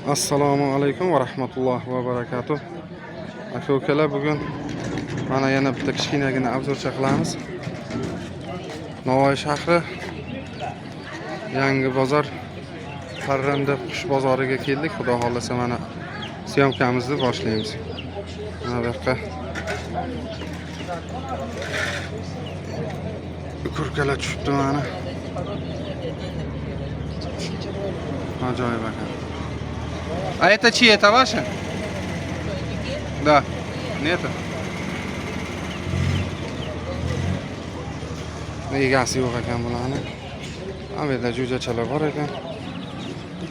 Assalomu alaykum va rahmatullohi va barakatuh. Aka ukalar, bugun mana yana bitta kichkinagina обзор cha qilamiz. Navoiy shahri, Yangi bozor, Parranda qush bozoriga keldik. Xudo xohlasa, mana съёмка mizni boshlaymiz. Mana bu yoqqa kurkalar tushibdi mana. Ajoyib ekan. А это чьи? Это ваши? Да. Не это? Egasi yo'q ekan bularni. Mana bu yerda jo'jachalar bor ekan.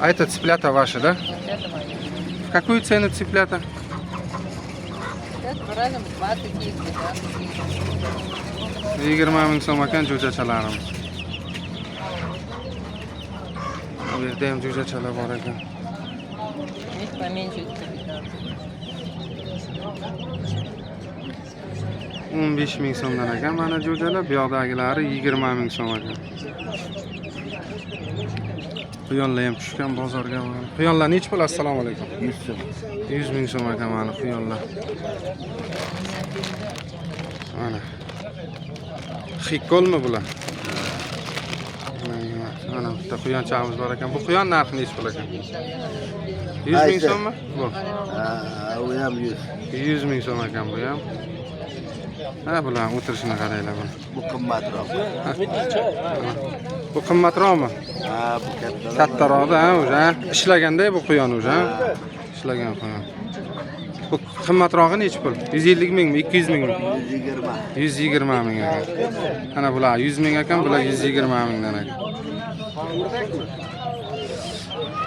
А это цыплята ваши, да? Это мои. В какую цену цыплята? Это по-разному 20 есть, 15. 20 ming so'm ekan jo'jachalarimiz. Bu yerda ham jo'jachalar bor ekan. Есть поменьше, есть по 15. 15 ming so'mdan ekan mana jo'jalar, bu yoqdagilari 20 ming so'm ekan. Quyonlar ham tushgan bozorga mana. Quyonlar nechi pul? Assalomu alaykum. 100 so'm. 100 ming so'm ekan mana quyonlar. Mana. Xikkolmi bular? Mana bitta quyonchamiz bor ekan. Bu quyon narxi nechi pul ekan? 100 ming so'mmi? Bu. Ha, u ham 100. 100 ming so'm ekan bu ham. Ha, bularning o'tirishini qaranglar buni. Bu qimmatroq. Bu qimmatroqmi? Ha, bu katta. Kattaroqda, ha, уже, ha? Ishlaganda bu quyon уже, ha? Ishlagan quyon. Bu qimmatrog'i nechi pul? 150 mingmi, 200 mingmi? 120. 120 ming ekan. Ana bular 100 ming ekan, bular 120 mingdan ekan.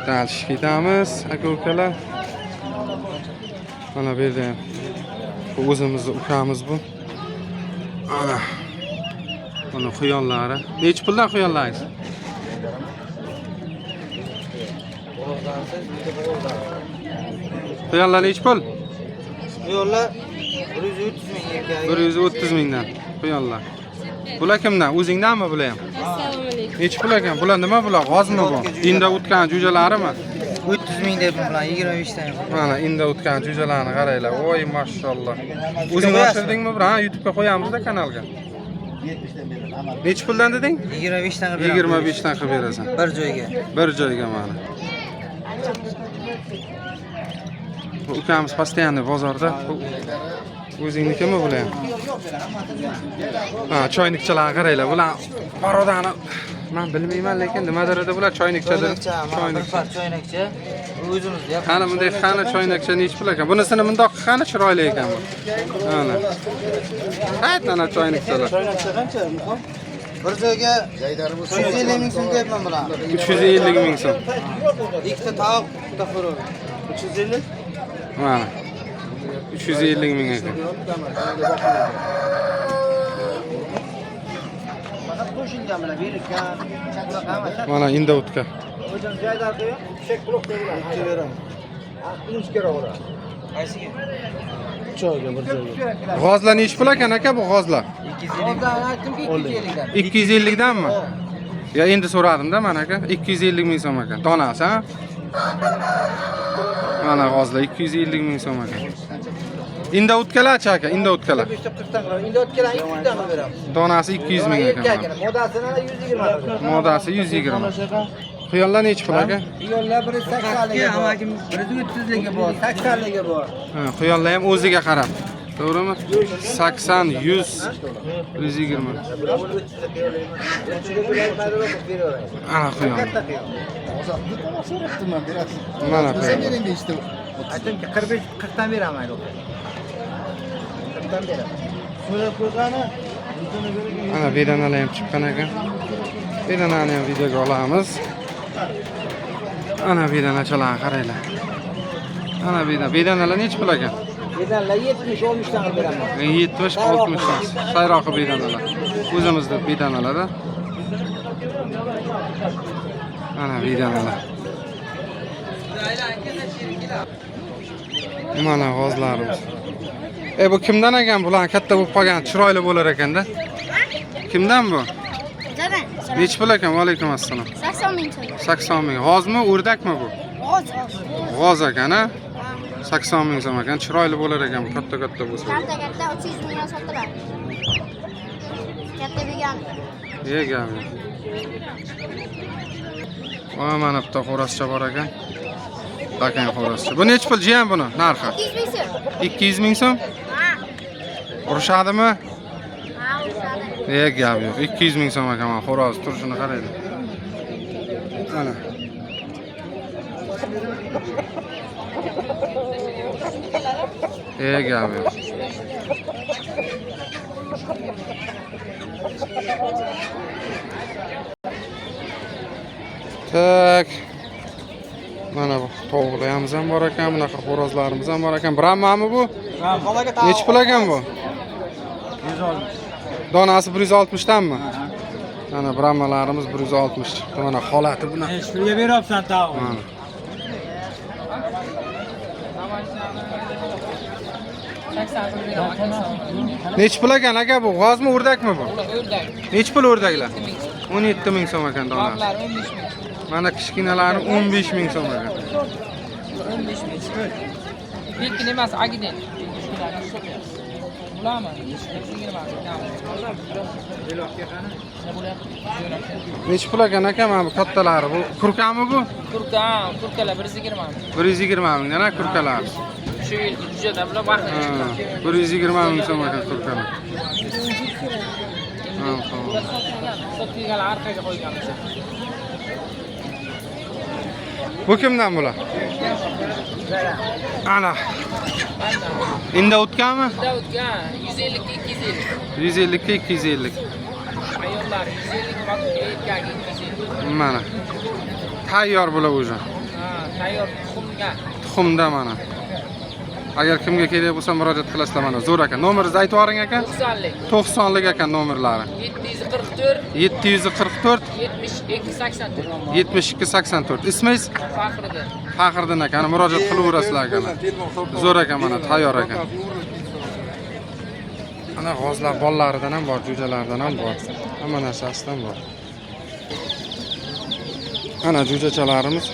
Дальше ketamiz, aka ukalar. Mana bu yerda ham bu o'zimizni ukamiz bu. Ana. Buni quyonlari. Nechi puldan quyonlaringiz? Quyonlar nechi pul? Yo'llar 130 ming erkagi. 130 mingdan quyonlar. Bular kimdan? O'zingdanmi bular ham? Assalomu alaykum. Nechi pul ekan? Bular nima bular? G'ozmi bu? Inda o'tgan jo'jalarimi? 30 ming deb bilan 25 dan. Mana inda o'tgan jo'jalarni qaranglar. Voy, mashalloh. O'zing oshirdingmi bir? Ha, YouTube'ga qo'yamiz-da kanalga. Nechi puldan deding? 25 dan qilib beraman. 25 dan qilib berasan. Bir joyga. Bir joyga mana. Bu ukamiz постоянно bozorda. Bu o'zingnikimi bular ham? Ha, choynikchalarni qaranglar. Bular parodani men bilmayman, lekin nimadir edi bular choynikchadir. Choynakcha, mana bir Choynikcha. par choynakcha. Bu o'zimiz yap. Qani bunday, qani choynakcha nechi pul ekan? Bunisini bundoq qani chiroyli ekan bu. Ana. Hayt ana choynakchalar. Choynakcha qancha, muhim? Bir joyga 350 ming so'm deyapman bular. 350 ming so'm. Ikkita tovuq, bitta xo'roz. 350? Mana. 350 ming ekan. Faqat qo'shilgan bilan berilgan. Mana inda o'tka. Hocam jaydar qo'ying. Pishak quloq beraman. Qaysiga? Choyga bir joyga. G'ozlar nechi pul ekan aka bu g'ozlar? 250. Aytdimki 250 dan. 250 danmi? Ya endi so'radim-da mana aka, 250 ming so'm ekan. Donasi, ha? Mana g'ozlar 250 ming so'm ekan. Inda o'tkalarchi aka, inda o'tkalar. 540 dan qilib, endi o'tkalar 200 dan qilib beramiz. Donasi 200 ming ekan. Erkagini, modasini 120 qilib. Modasi 120. Quyonlar nechi pul aka? Yo'llar biri 80 ligi bor, biri 30 ligi bor, 80 ligi bor. Ha, quyonlar ham o'ziga qarab. To'g'rimi? 80, 100, 120. Ana quyon. Mana quyon. Aytdimki 45 40 dan beraman. 40 dan beraman. So'rab qo'ygani Ana bedanalar ham chiqqan ekan. Bedanani ham videoga olamiz. Ana bedanachalarni qaranglar. Ana bedana, bedanalar nechi pul ekan? Bedanlar 70 60 dan qilib beraman. 70 60 dan. Sayroqi bedanalar. O'zimizda bedanalar-da. Ana bedanalar. Mana g'ozlarimiz. E bu kimdan ekan bular katta bo'lib qolgan, chiroyli bo'lar ekanda. Kimdan bu? Zaten Nechi pul ekan? Va alaykum assalom. 80 ming so'm. 80 ming. G'ozmi, o'rdakmi bu? G'oz, g'oz. G'oz ekan, a? 80 ming so'm ekan. Chiroyli bo'lar ekan bu, katta katta bo'lsa. Katta katta 300 mingdan sotiladi. Katta begani. Egami. Va mana bitta xo'rozcha bor ekan. Lakan xo'rozcha. Bu nechi pul jiyan buni narxi? 200 ming so'm. 200 ming so'm? Ha. Urishadimi? Ha, urishadi. Gap yo'q. 200 ming so'm ekan mana xo'roz turishini qaranglar. Ana. Gap yo'q. Tak. Mana bu tovuqlarimiz ham bor ekan, bunaqa xo'rozlarimiz ham bor ekan. Brahmami bu? Nechi pul ekan bu? 160. Donasi 160 danmi? Mana brahmalarimiz 160 chiqdi. Mana holati bunaqa. Nechi pulga beryapsan tovuq? Mana. Nechi pul ekan aka bu? G'ozmi, o'rdakmi bu? O'rdak. Nechi pul o'rdaklar? 17 ming so'm ekan donasi. 15 ming. Mana kichkinalari 15 ming so'm ekan. 15 ming. Pekin emas, Agiden. Bularmi? 20. Nechi pul ekan aka mana bu kattalari? Bu kurkami bu? Kurka, kurkalar 120 ming. 120 mingdan ha kurkalar. Shu yil jo'jada bular vaqtida Ha, 120 ming so'm ekan kurkalar. Ha, xo'p. Sotilgan arqaga qo'yganmiz. Bu kimdan bular? Ana. Endi o'tganmi? O'tgan 150 ga 250. 150 ga 250. Ayollar 150 ga erkak 250. Mana. Tayyor bular уже. Ha, tayyor tuxumga. Tuxumda mana. Agar kimga kerak bo'lsa murojaat qilasizlar mana. Zo'r ekan. Nomeringizni aytib yuboring aka. 90lik 90 lik ekan nomerlari. 744 744 72 84. 72 84. Ismingiz? Faxriddin. Faxriddin aka. Murojaat qilaverasizlar aka. Zo'r ekan mana, tayyor ekan. Ana g'ozlar bolalaridan ham bor, jo'jalaridan ham bor. Hamma narsasidan bor. Ana jo'jachalarimiz.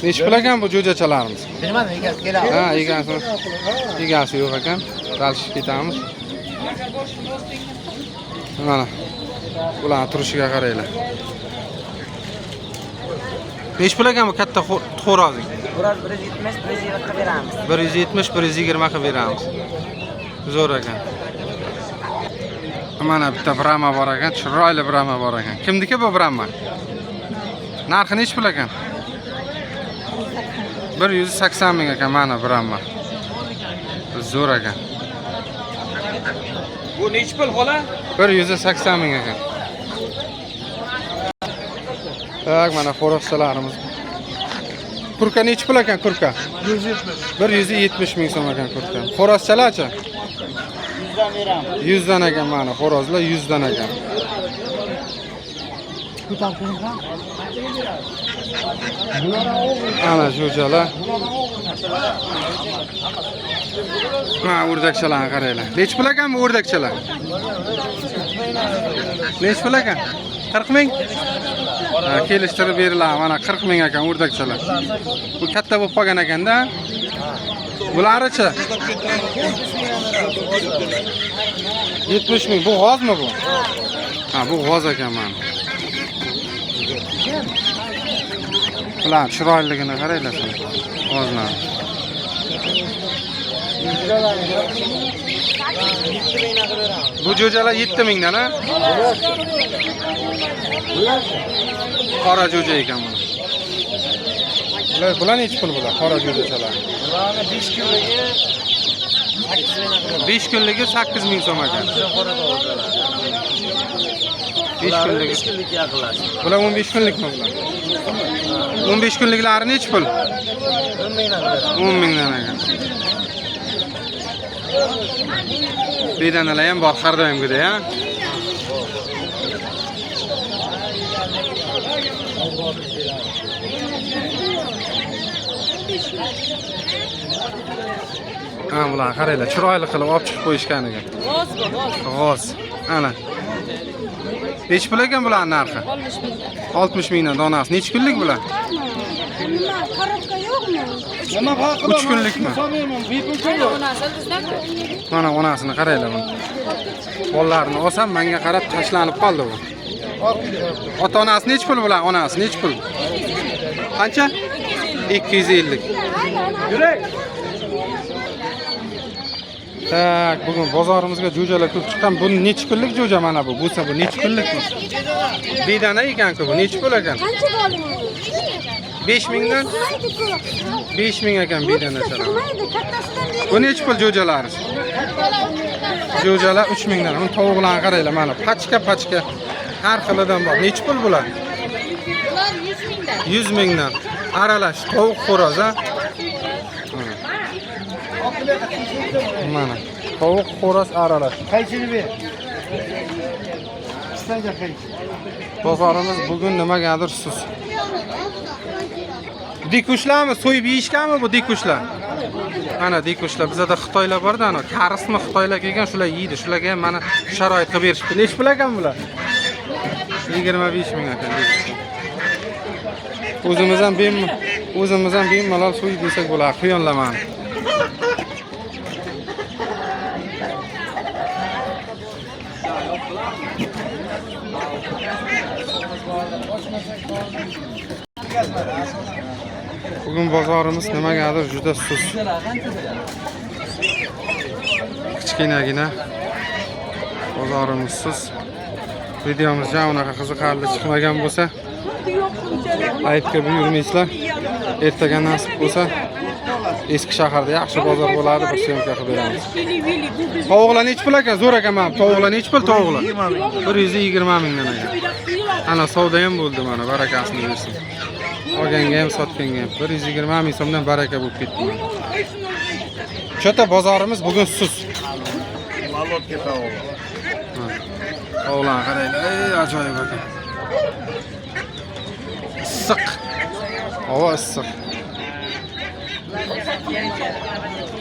Nechi pul ekan bu jo'jachalarimiz? Bilmadim, egasi keladi. Ha, egasi yo'q ekan. Dalishib ketamiz. Mana bularning turishiga qaranglar. Nechi pul ekan bu katta xo'rozing? Xo'roz 170, 120 qilib beramiz. 170, 120 qilib beramiz. Zo'r ekan. Mana bitta brama bor ekan, chiroyli brama bor ekan. Kimniki bu brama? Narxi nechi pul ekan? 180 ming ekan mana brama. Zo'r ekan. Bu nechi pul xola? 180 ming ekan. Tak, mana xo'rozchalarimiz. Kurka nechi pul ekan kurka? 170. 170 ming so'm ekan kurka. Xo'rozchalarchi? 100 dan beramiz. 100 dan ekan mana xo'rozlar 100 dan ekan. Ana jo'jalar. Ha, o'rdakchalarni qaranglar. Nechi pul ekan bu o'rdakchalar? Nechi pul ekan? 40 ming? Ha, kelishtirib beriladi. Mana 40 ming ekan o'rdakchalar. Bu katta bo'lib qolgan ekanda. Bularichi? 70 ming. Bu g'ozmi bu? Ha, bu g'oz ekan mana. Bular chiroyliligini qaranglar sizlar. G'ozlar. Bu jo'jalar 7 mingdan ha? Qora jo'ja ekan bu. Bular nechi pul bular? Qora jo'jachalar. Bularni 5 kunligi 8 ming qilib. 5 kunligi 8 ming so'm ekan. 5 kunligi. 5 kunlik yaqinlashdi. Bular 15 kunlikmi bular? 15 kunliklari nechi pul? 10 mingdan qilib. 10 mingdan ekan. Bedanalar ham bor har doimgidek, ha? Ha, bular qaranglar, chiroyli qilib olib chiqib qo'yishgan ekan. G'oz bu, g'oz. G'oz. Ana. Nechi pul ekan bularning narxi? 60 mingdan. 60 mingdan donasi. Nechi kunlik bular? Nima, korobka yo'qmi? 3 kunlikmi? Onasi bizdan-ku. Mana onasini qaranglar buni. Bolalarini olsam menga qarab tashlanib qoldi bu. Ota onasi nechi pul bular? Onasi nechi pul? Qancha? 250. Tak, bugun bozorimizga jo'jalar ko'p chiqqan. Bu nechi kunlik jo'ja mana bu? Bo'lsa bu nechi kunlik bu? Bedana ekan-ku bu. Nechi pul ekan? Qancha oling? 5 mingdan 5 ming ekan bedanachalar. Sig'maydi, kattasidan bering. Bu nechi pul jo'jalari? Jo'jalar 3 mingdan. Uni tovuqlarni qaranglar mana pachka pachka har xilidan bor. Nechi pul bular? Bular 100 mingdan. 100 mingdan. Aralash tovuq xo'roz a? Mana tovuq xo'roz aralash. Qaysini ber? Istagan qaysi? Bozorimiz bugun nimagadir sus. Dikushlarmi so'yib yeyishganmi bu dikushlar? Ana dikushlar bizada xitoylar borda, ana karismi xitoylar kelgan, shular yeydi. Shularga ham mana sharoit qilib berishibdi. Nechi pul ekan bular? 25 ming ekan dikushlar. O'zimiz ham bemalol so'yib yesak bo'ladi, quyonlamani. Bugun bozorimiz nimagadir juda sus. Kichkinagina bozorimiz sus. Videomiz ja unaqa qiziqarli chiqmagan bo'lsa, aybga buyurmaysizlar. Ertaga nasib bo'lsa, Eski shaharda yaxshi bozor bo'ladi, bir syomka qilib beramiz. Tovuqlar nechi pul ekan? Zo'r ekan mana. Tovuqlar nechi pul tovuqlar? 120 mingdan ekan. Ana savdo ham bo'ldi mana, barakasini bersin. Olganga ham, sotganga ham 120 ming so'mdan baraka bo'lib ketdi. Chota bozorimiz bugun sus. Molotga tovuq. Tovuqlarni qaranglar, ey ajoyib ekan. Issiq. Havo issiq.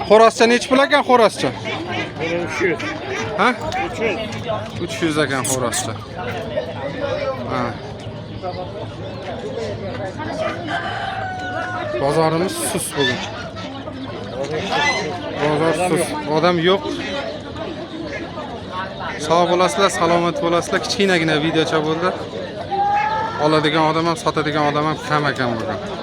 Xo'rozcha nechi pul ekan xo'rozcha? 300. Ha? 300 ekan xo'rozcha. Ha. Bozorimiz sus bugun. Bozor sus, odam yo'q. Sog' bo'lasizlar, salomat bo'lasizlar. Kichkinagina videocha bo'ldi. Oladigan odam ham, sotadigan odam ham kam ekan bugun.